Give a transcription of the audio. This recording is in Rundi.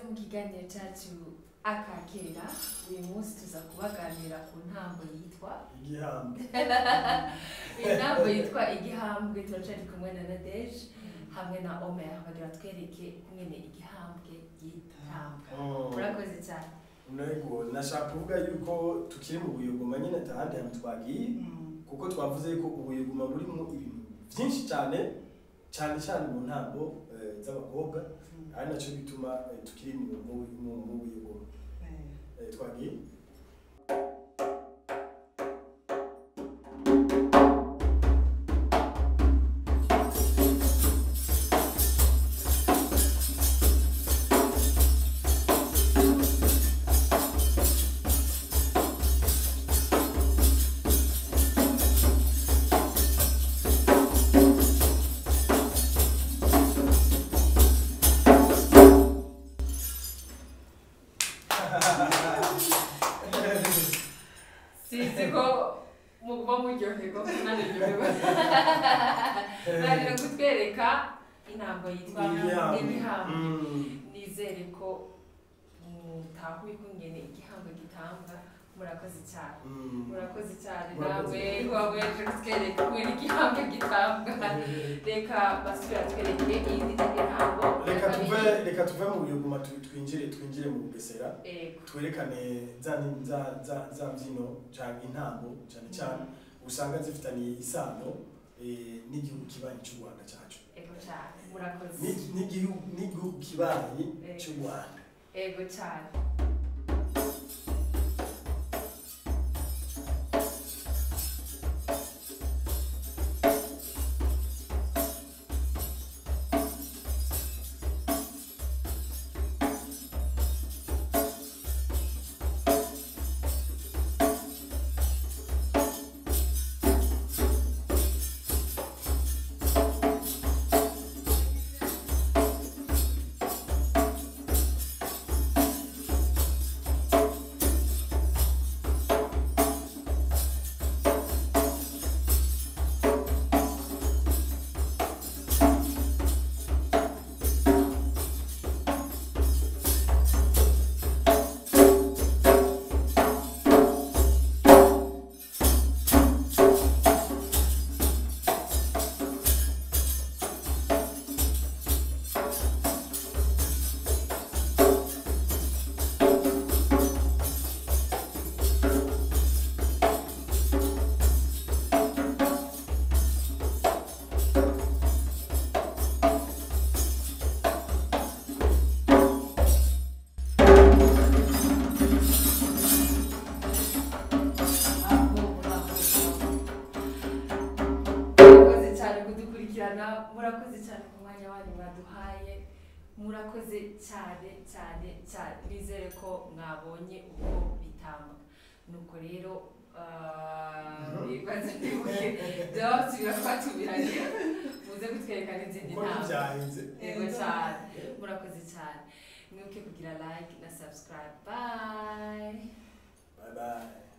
Kaze mu kiganiro cyacu akakera. Uyu munsi tuza kubaganira ku ntambo yitwa Igihambwe. Intambo yitwa Igihambwe. Turacari kumwe na Nadege hamwe na Omer, bagira twereke mwene igihambwe gitambwa. Murakoze cyane. Ntego nashaka kuvuga yuko tukiri mu Buyogoma nyine, atahandi hantu twagiye, kuko twavuze yuko Ubuyogoma burimo ibintu byinshi cyane cyane cyane mu ntambo z'abakobwa, ari nacyo bituma tukiri mu Buyogoma. Twagiye. Sinzi ko muguma muryoherwa, ko naniryoherwa. Barira kutwereka intambo yitwa Igihambwe. Nizere ko mutahuye ukungene igihambwe gitambwa. Murakoze cyane. Murakoze cyane. Murakoze. Nawe waweje kutwereka ukungene igihambwe gitambwa. Reka basubira twereke iyindi ntambo. Reka tuve mu Buyogoma, twinjire mu Bugesera. Ego. Twerekane za mbyino canke intambo cyane cyane usanga zifitaniye isano n'igihugu kibanyi cy'u Rwanda cyacu. Ego cyane, murakoze. N'igihugu kibanyi cy'u Rwanda. Ego cyane. Bravo, bravo, bravo. Murakoze cyane kudukurikirana, murakoze cyane ku mwanya wanyu mwaduhaye, murakoze cyane cyane cyane. Nizere ko mwabonye uko bitambwa. Nuko rero bibaze ndibuke byaba twatumiranye muze kutwereka n'izindi Kuko ntambo. ntibyahenze. Yego cyane, murakoze cyane. Mwibuke kugira like na subscribe. Bye. Bye bye.